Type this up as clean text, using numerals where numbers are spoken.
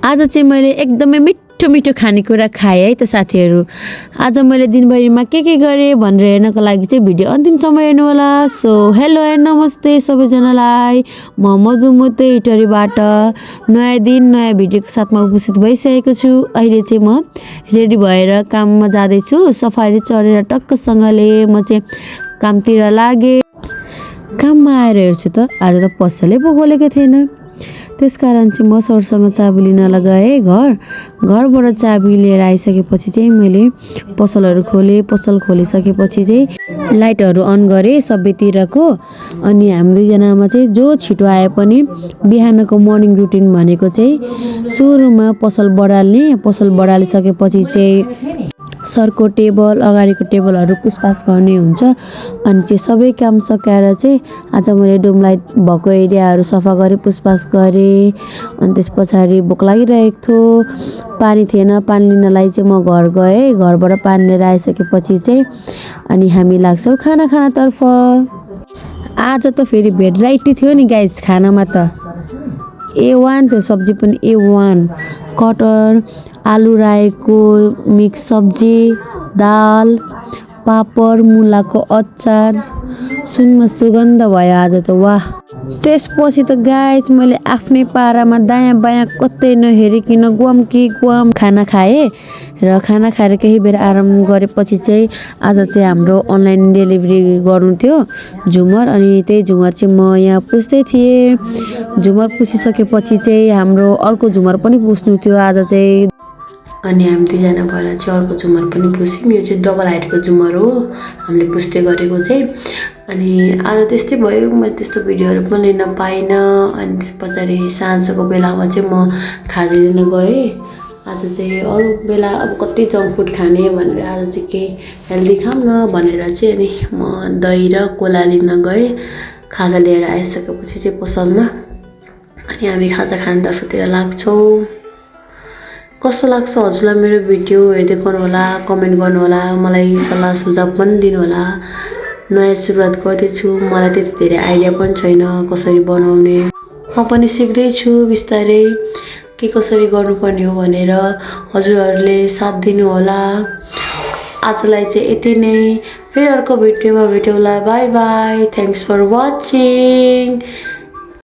आज चाहिँ मैले एकदमै मिठो मिठो खानेकुरा खाएँ है त साथीहरू। आज मैले दिनभरिमा के गरेँ भनेर हेर्नको लागि चाहिँ भिडियो अन्तिमसम्म हेर्नु होला। सो हेलो एन्ड नमस्ते सबैजनालाई, म मधुमते इटरीबाट नयाँ दिन नयाँ भिडियोको साथमा उपस्थित भइसकेको छु। अहिले चाहिँ म रेडी भएर काममा जाँदैछु। सफारी चढेर टक्कसँगले म चाहिँ कामतिर लागेँ। काममा आएर हेर्छु त आज त पसलै पो खोलेको थिएन। त्यसकारण चाहिँ म सरसँग चाबी लिन लगाएँ। घरबाट चाबी लिएर आइसकेपछि चाहिँ मैले पसलहरू खोलेँ। पसल खोलिसकेपछि चाहिँ लाइटहरू अन गरेँ सबैतिरको। अनि हामी दुईजनामा चाहिँ जो छिटो आए पनि बिहानको मर्निङ रुटिन भनेको चाहिँ सुरुमा पसल बढाल्ने। पसल बढालिसकेपछि चाहिँ सरको टेबल अगाडिको टेबलहरू पुसपास गर्ने हुन्छ। अनि चाहिँ सबै काम सकाएर चाहिँ आज मैले डुम लाइट भएको एरियाहरू सफा गरेँ, पुसपास गरेँ। अनि त्यस पछाडि भोक लागिरहेको थियो, पानी थिएन। पानी लिनलाई चाहिँ म घर गएँ। घरबाट पानी लिएर आइसकेपछि चाहिँ अनि हामी लाग्छौँ खाना खानातर्फ। आज त फेरि भेराइटी थियो नि गाइस खानामा त। A1 थियो सब्जी पनि A1। कटहर, आलु रायोको मिक्स सब्जी, दाल, पापड, मुलाको अचार। सुनमा सुगन्ध भयो आज त वाह। त्यसपछि त गाइस मैले आफ्नै पारामा दायाँ बायाँ कतै नहेरिकन गुम कि गुम खाना खाएँ। र खाना खाएर केही बेर आराम गरेपछि चाहिँ आज चाहिँ हाम्रो अनलाइन डेलिभरी गर्नु थियो झुमर। अनि त्यही झुमर चाहिँ म यहाँ पुस्दै थिएँ। झुमर पुसिसकेपछि चाहिँ हाम्रो अर्को झुमर पनि पुस्नु थियो आज चाहिँ। अनि हामी दुईजना भएर चाहिँ अर्को झुमर पनि पुस्यौँ। यो चाहिँ डबल हाइटको झुमर हो हामीले पुस्दै गरेको चाहिँ। अनि आज त्यस्तै भयो, मैले त्यस्तो भिडियोहरू पनि लिन पाइनँ। अनि त्यस पछाडि साँझको बेलामा चाहिँ म खाजा लिन गएँ। आज चाहिँ अरू बेला अब कति जङ्क फुड खाने भनेर आज चाहिँ केही हेल्दी खाऊँ न भनेर चाहिँ अनि म दही र कोला लिन गएँ। खाजा लिएर आइसकेपछि चाहिँ पसलमा अनि हामी खाजा खानेतर्फतिर लाग्छौँ। कस्तो लाग्छ हजुरलाई मेरो भिडियो हेर्दै गर्नुहोला, कमेन्ट गर्नुहोला, मलाई सल्लाह सुझाव पनि दिनुहोला। नयाँ सुरुवात गर्दैछु, मलाई त्यति धेरै आइडिया पनि छैन कसरी बनाउने। म पनि सिक्दैछु बिस्तारै के कसरी गर्नुपर्ने हो भनेर। हजुरहरूले साथ दिनुहोला। आजलाई चाहिँ यति नै। फेरि अर्को भिडियोमा भेटौँला। Bye bye. Thanks for watching.